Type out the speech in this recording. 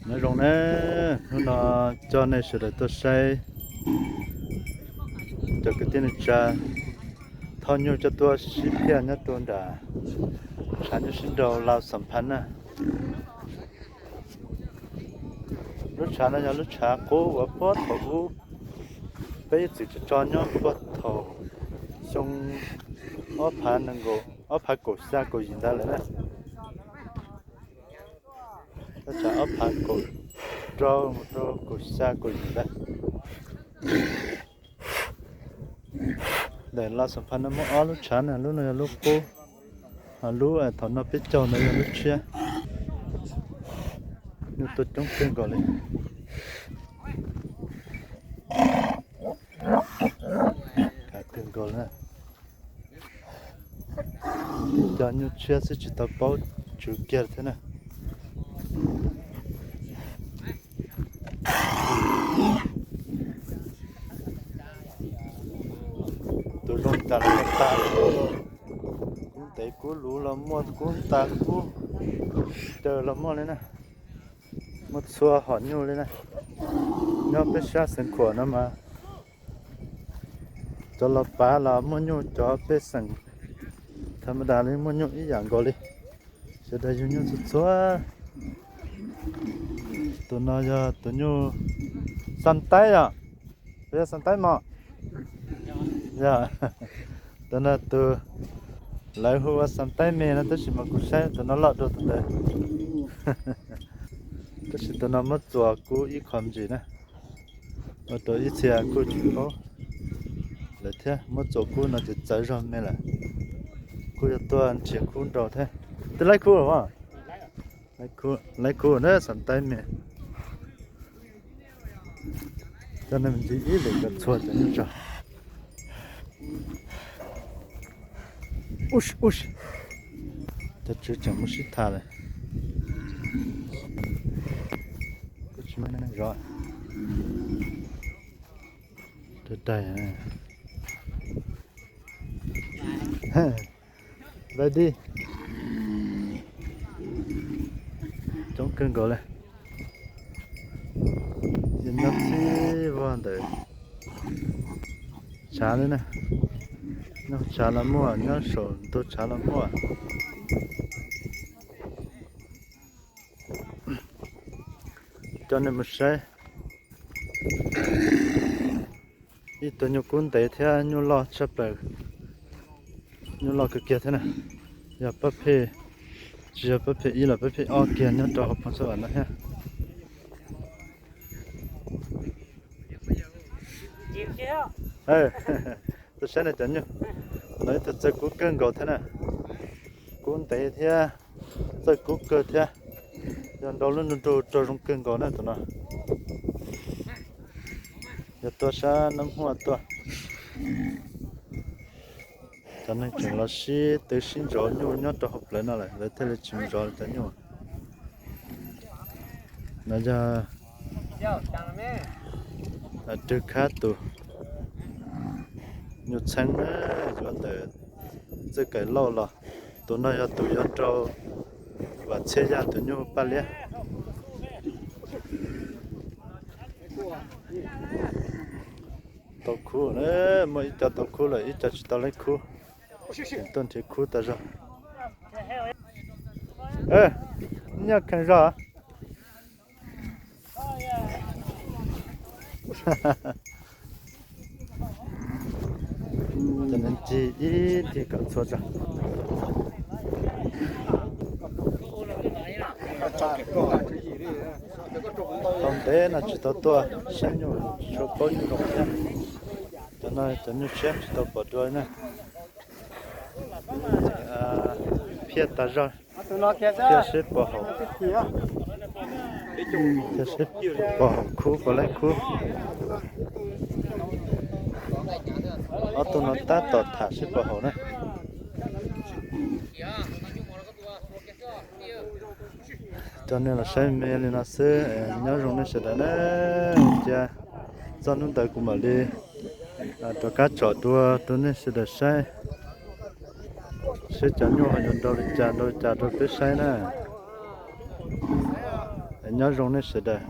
Nyob zoo na, hnub no coj nej sawv daws tuaj saib cov kwv tij neej tsa thauj nyuj coj tuaj sib phiaj nyob rau nram tshav nyuj sib nraus Lao Xam Phas na. Lub tshav no yog lub tshav qub uas puag thaum ub peb ib txwm tso nyob puag thaum xyoo ob phav nees nkaum, ob phav kaum xya kaum yim ntawd lawm na. Lub tshav ob phav kaum rau mus rau kaum xya kaum yim ntawd. Ntawm Lao Xam Phas no muaj ob lub tshav na, lub no yog lub qub, ho lub thaum no peb caug ntawd yog lub tshiab. Nyuj tuaj coob kawg nkaus li. Kawg nkaus li. Cov nyuj tshiab xwb tsis tau paub tswv kiag thiab na. Tus zoo tas los muaj tag, kub ntev kub luv los muaj, kub tas kub caws los muaj li na. Muaj txhua hom nyuj li na. Nyob peb sab Xeev Khuam no mas cov los pav los muaj nyuj, cov pej xeem tha ma das li muaj nyuj ib yam nkaus li. Sawv daws yug nyuj txhua txhua. Tus no yog tus nyuj Xam Taib yom? Puas yog Xam Taib mos? Yog. Tus no tus lawv hu ua Xam Taib me no, tab sis mas kuv saib tus no loj dua tus ntawd. Tab sis tus no muab txuas kub ib qho ntsis na, ua rau ib txhia kuj tsis paub lawm thiab. Muab txuas kub no ces txawv zog me lawm. Kuj yog tuaj nrhiav kub nrau thiab. Twb laib kub los? Laib kub na, Xam Taib me. Coj nej mus ncig ib lwm kom txhua cov nyuj tso. Ub, ub, cov tswv tseem mus sib tham lawm. Kuj tsis muaj neeg zov. Daig daig. Coob kawg nkaus li. Nyob txhij vog ntawm tshav li na. Nyob tshav los muaj, nyob saum ntug tshav los muaj. Coj nej mus saib ib tug nyuj kub ntev thiab nyuj loj tshaj plaws, nyuj loj kawg kiag thiab na. Yog pab phej, tsis yog pab phej ib los pab phej ob kiag nyob rau hauv Phoos Xab Vam no thiab. Tuaj saib no cov nyuj, no ib tug txawj kub kawg nkaus thiab na. Kub ntev thiab, txawj kub kawg thiab. Yog nrau lub nruj nruj rau zoo kawg nkaus na tus no. Yog tuaj sab Nab Huaj tuaj. Cov neeg tseem los sib tw sib ntsoov nyuj nyob rau hauv plawv no lawm, lawv thiaj li tsis mus zov cov nyuj. No yog Rwg Khab tus nyuj txheeb na, yuav ntawm Txawj Kaim Lauj los. Tus no yog tus yuav nrau Vam Txhiaj Yaj tus nyuj Paj Liab. Tau khub, muaj ib co tau khub lawm, ib co tsis tau laib khub. Tseem tuaj nrhiav khub tas zog. Nyob kheej zog. Cov neeg ncig ib ncig kom txhua tso. Tau ntev no tsis tau tuaj saib nyuj, tsis tshua paub nyuj zoo thiab. Cov no cov nyuj tshiab tsis tau pom dua na. Phiaj tas zog, phiaj seb puas haum, phiaj seb puas haum khub, puas laib khub. Ob tug no tab tom tham seb puas haum na. Coj nej los saib me li no xwb, nyob zoo nej sawv daws na. Cia txog hnub ntawd kuv mam li rov qab tsom dua rau nej sawv daws saib, seb cov nyuj ho yuav nrau li cas nrau li cas rau peb saib na. Nyob zoo nej sawv daws.